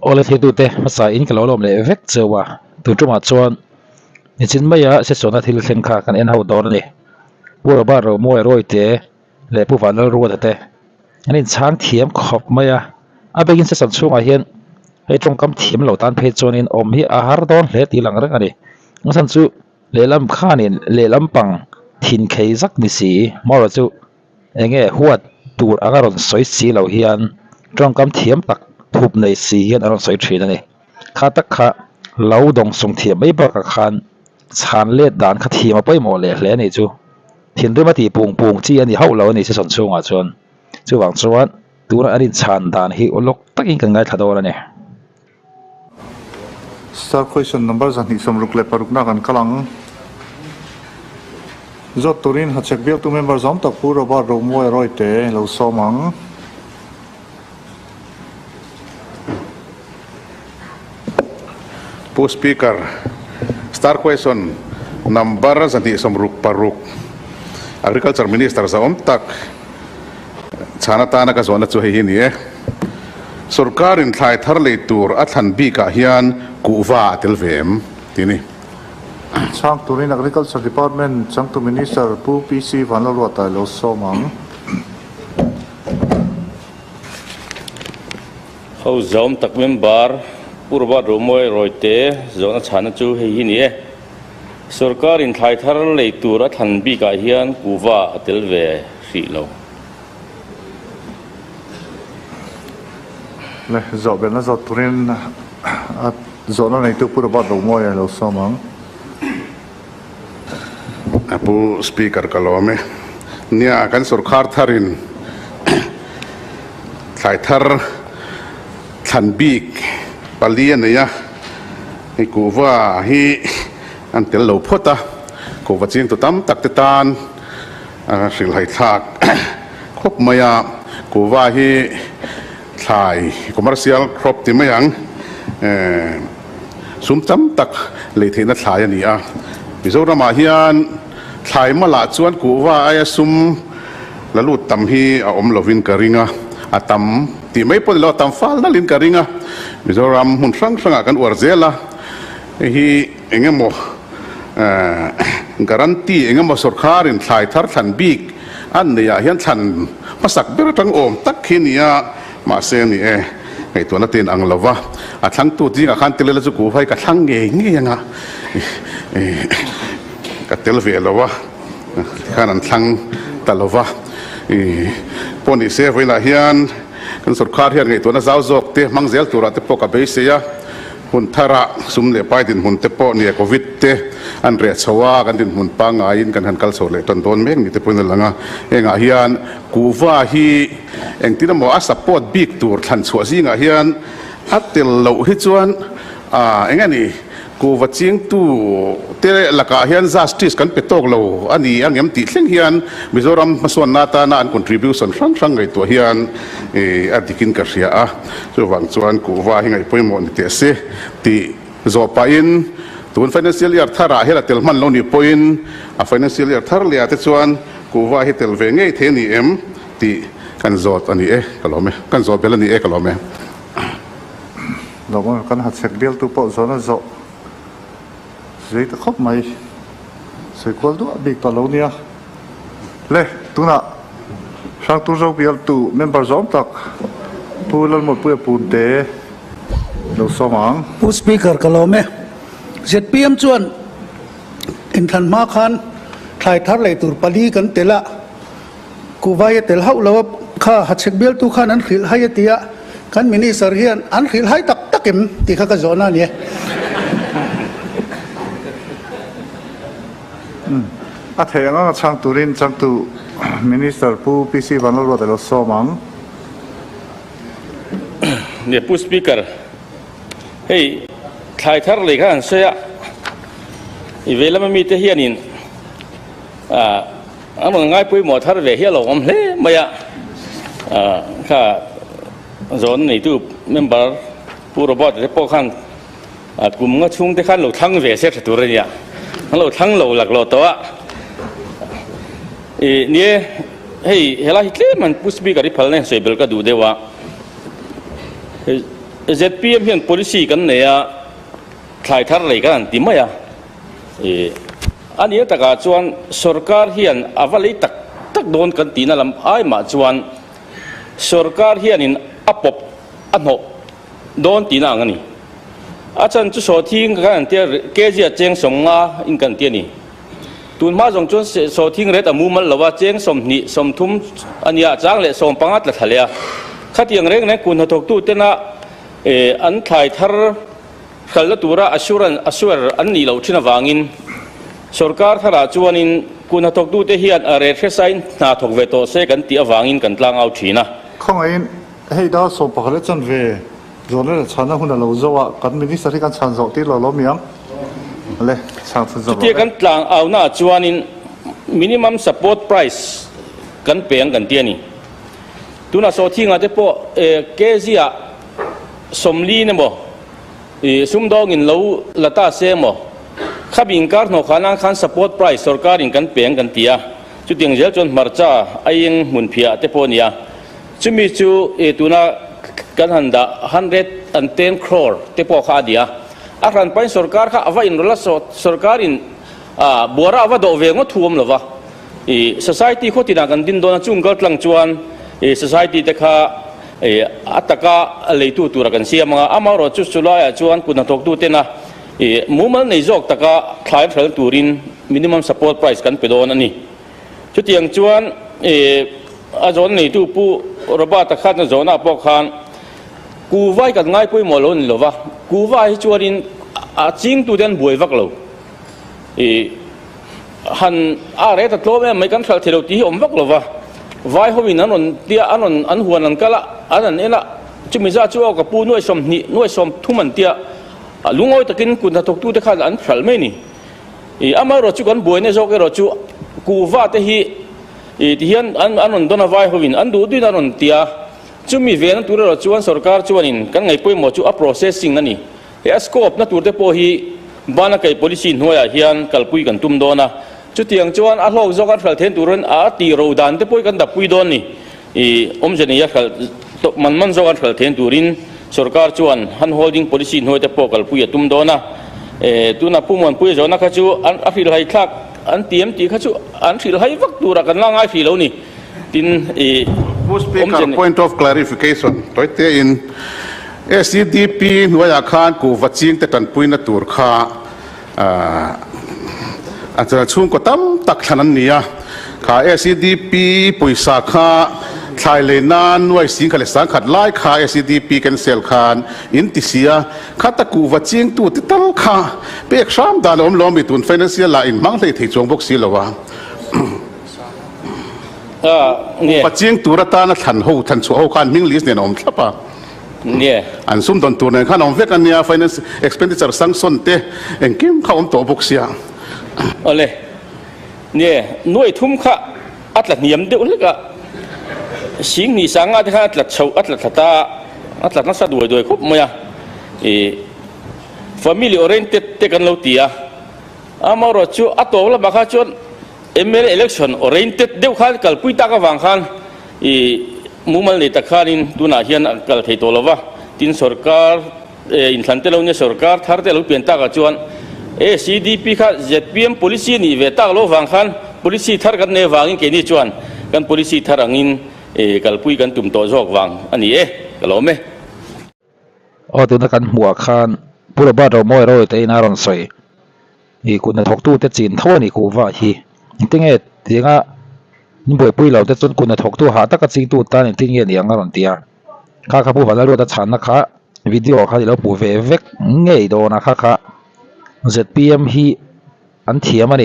Awle thiltute hmasa in ka lo lawm leh vek cheu a, tun tumah chuan nichin maia session-a thil thleng kha kan en ho dawn a ni. Pu Robert Romuai Rawite leh Pu Vanlalruata te an inchhang thiam khawp mai a, a biakin session chhungah hian hei tawngkam thiam lo tan phei chuanin awm hi a har dawn hle tih lang reng a ni. A chhan chu lehlam khanin lehlam pang thin khei zak ni si, Mawra chu Enge huat tur anga rawn sawi si lo hian tawngkam thiam tak thup nei si hian a rawn sawi thin a ni. Kha tak kha lo dawngsawng thiam mai bakah khan chhan let dan kha thiam a pawimawh leh hle a nih chu. Thinrim a tih pung pung chi a ni hauh lo a ni season chhungah chuan. Chuvang chuan tuna an inchhan dan hi uluk takin kan ngaithla dawn a ni. Star question number 266 na kan kal ang. Zawt turin Hachhek biaktu member zawm tak Pu Robert Romuai Rawite lo sawm ang. Pu Speaker, Star question number 266 Agriculture Minister zahawm tak chhan atana ka zawhna chu hei hi ni e. Sorkarin thlai thar lei tur a thlan bikah hian kuhva a tel ve em? tih a ni. Chhang turin Agriculture Department changtu Minister Pu PC Vanlalruata lo sawm ang. Ho zawm tak member Pu Robert Romawi Rawite zawhna chhana chu hei hi ni e. Sorkarin thlai thar lei tur a thlan bikah hian kuhva a tel ve hrih lo. Le, zawh belhna zawt turin a zawhna neitu Pu Robert Romawi a lo sawm ang. A Pu Speaker ka lawm e. Nia, kan sorkar tharin thlai thar thlan bik pali a nei a, hei kuhva hi an tel lo phawt a, kuhva chingtu tam tak te tan A hrilhhai thlak khawp mai a, kuhva hi thlai commercial crop ti mai ang, sum tam tak lei theihna thlai a ni a. Mizoramah hian thlai malah chuan kuhva aia sum la lut tam hi a awm lovin ka ring a, a tam tih mai pawh ni lo, a tam fal nalhin ka ring a. Mizoram hmun hrang hrangah kan uar zel a, hei hi eng emaw Guarantee eng emaw sorkarin thlai thar thlan bik an neih ah hian thlan hmasak ber atang awm tak khi nia mahse a ni e ngaihtuahna te in ang lo va a thlangtu zingah khan tel ila chu kuhva hi ka thlang ngei ngei anga ka tel ve lo a tikhan an thlang ta lo va pawh ni se vawiinah hian kan sorkar hian ngaihtuahna zau zawk te hmang zel turah te pawh ka beisei a. Hun tharah sum leh pai dinhmun te pawh nia Covid te an reh chho a, kan dinhmun pangaiin kan han kal chho leh tan dawn mek ni te pawhin a lang a. Hengah hian kuhva hi engtin emaw a support bik tur thlan chhuah zingah hian a tel loh hi chuan eng a ni kuhva chingtu te lakah hian justice kan pe tawk lo a ni ang em tih thleng hian Mizoram hmasawnna atana an contribution hrang hrang ngaihtuah hian a dikin ka hria a. Chuvang chuan kuhva hi ngaih pawimawh ni teh se tih zawh pahin tun financial year tharah hian a tel hman lo nih pawhin a financial year thar leh ah te chuan kuhva hi tel ve ngei thei a ni em tih kan zawt a ni e ka lawm e, kan zawt bel a ni e ka lawm e. Lawm kan hachhek bialtu pawh zawn a zawh zui ta khawp mai, sawi kual duah bik tawh lo nia. Le, tunah Hrangturzo bialtu member zawm tak Pu Lalmuanpuia Punte lo sawm ang. Pu Speaker ka lawm e. Zpm chuan inthlan hma khan thlai thar lei tur pali kan tel a, Kuhvai a tel hauh lo a, kha Hachhek bialtu khan an hrilh hai a ti a, kan Minister hian an hrilh hai tak tak em tih kha ka zawhna a ni e. A theih ang anga chhang turin changtu Minister Pu PC Vanlalruat a lo sawm ang. Nia Pu Speaker, hei thlai thar lei kha han sawi a, i vei lama mite hianin an rawn ngai pawimawh thar ve hi a lo awm hle mai a, kha zawn neitu member Pu Robert te pawh khan A kum nga chhung te khan lo thlang ve se tha tur a nia, an lo thlang lo lak lo tawh a. I nie hei helai hi tlem an Pu Speaker i phalna hian sawi bel ka duh deuh a. Hei Zpm hian policy kan nei a, thlai thar lei kan han ti mai a. Ih, a nia takah chuan sorkar hian a va lei tak tak dawn kan tihna lam ai mah chuan sorkar hianin a pawp a hnawh dawn tihna ang a ni. A chhan chu sawhthing kan han tia kg a cheng 50 in kan ti a ni. Tun hma zawng chuan sawhthing ret a mumal lo a, cheng 20, 30 a nia, chang leh 15 tla thla leh a. Khatiang reng reng kun hnathawktu tena an thlai thar hlalna tura assurance, assure, an nih loh thin avangin sorkar tharah chuanin kun hnathawktute hian a ret hresain hna thawk ve tawh se kan tih avangin kan tlangau thin a. Khawngaihin hei dar 11 leh chanve Zawhna leh chhanna hun a lo zo a, kan Minister hi kan chhan zawh tir lo lo miang. Le, chhang chhun zawh Chutia rawh kan le. tlang aunaah chuanin minimum support price kan pe ang kan ti a ni. Tunah sawhthingah te pawh kg ah 40 emaw sumdawngin lo la ta se emaw khabi inkar hnawh khan ang khan support price sorkarin kan pe ang kan ti a. Chutiang zel chuan hmarcha aieng hmunphiah te pawh a ni a. Chumi chu tuna kan han dah 110 crore te pawh kha a ni a. A hran pahin sorkar kha a va inrawlh a, sorkarin buara a va dawh ve ngawt thu awm lo va. Society khaw tinah kan din dawn a, chung kal tlang chuan society te kha a taka leitu tura kan siam ang a. Amaherawh chu chulaiah chuan kut hnathawktu tena mumal nei zawk taka thlai hral turin minimum support price kan pe dawn a ni. Chutiang chuan a zawn neitu Pu Robert-a khan a zawnah pawh khan Kuva hi kan ngai pawimawh lo a ni lova, Kuva hi chuanin a chingtute an buai vak lo. Ih han a reh ta tlawm em mai kan hralh thei lo tih hi awm vak lova, vai hoin an rawn tia an rawn an huan an kal a, an han en a, chumi zat chu aw ka pu nuai 20 nuai 30 an tia, lungawi takin kut hnathawktute khan an hralh mai a ni. Ih amaherawh chu kan buaina zawk erawh chu kuhva te hi ih ti hian an an rawn dawn a vai hoin an duh duhin an rawn ti a, chumi vena tur erawh chuan sorkar chuanin kan ngaih pawimawh chu a processing a ni. He a scope na tur te pawh hi bana kai policy hnuaiah hian kalpui kan tum dawn a, chutiang chuan a hlawk zawk an hralh then turin a tih ro dan te pawh hi kan dappui dawn ni. Ih awmze nei a hralh man man zawk an hralh then turin sorkar chuan hand holding policy hnuai te pawh kalpui a tum dawn a. Eh tuna Pu Muanpuia zawhna kha chu an a hrilhhai thlak an ti em tih kha chu an hrilhhai vak turah kan la ngai hrih lo ni. Tin ih Pu Speaker, awmze nei. point of clarification, tawite in SEDP hnuaiah khan kuhva chingte tanpuina tur kha A chhungkaw tam tak thlan an ni a, kha SEDP pawisa kha thlai lei nan nuai 10,000 leh 100,000 lai kha SEDP cancel khan in ti si a, khata kuhva chingtu te tal kha pek hram dan a awm lo a mi tun financial ah in hmang hlei thei chuang bawk si lo a. Kuhva ching tur atana thlan ho thlan chhuah ho khan hming list nen a awm thlap a. Nge. An sumdawn tur nen khan a awm vek a nia, finance expenditure sanction te engkim kha a awm tawh bawk sia. Awle. Nge, nuai thum kha a tla hniam deuh hlek a, 2000 sanga te khan a tla chhoh, a tla thla ta, a tla nasa duai duai khawp mai a. Ih, family oriented te kan lo ti a, amaherawh chu a tawp lamah kha chuan Mla election oriented deuh khan kalpui tak avang khan ih mumal nei tak khanin tunah hian a kal thei tawh lo va, tin sorkar inthlan te lo nia sorkar thar te a lo pian takah chuan ACDP kha zpm policy a nih ve tak lo vang khan policy thar kan nei avangin keini chuan kan policy thar angin kalpui kan tum tawh zawk vang a ni e, ka lawm e. Aw tuna kan hmuhah khan Pu Robert Romawi Rawite in a rawn sawi ih kut hnathawktute chin tho a ni kuhva hi engtinge tianga min buaipui lo te chuan kut hnathawktu hah taka chingtu tan engtin nge ni ang a rawn ti a kha kha Pu Vanlalruata chhanna kha video ah khan i lo hmuh ve vek ngei dawn a kha kha zpm hi an thiam a ni.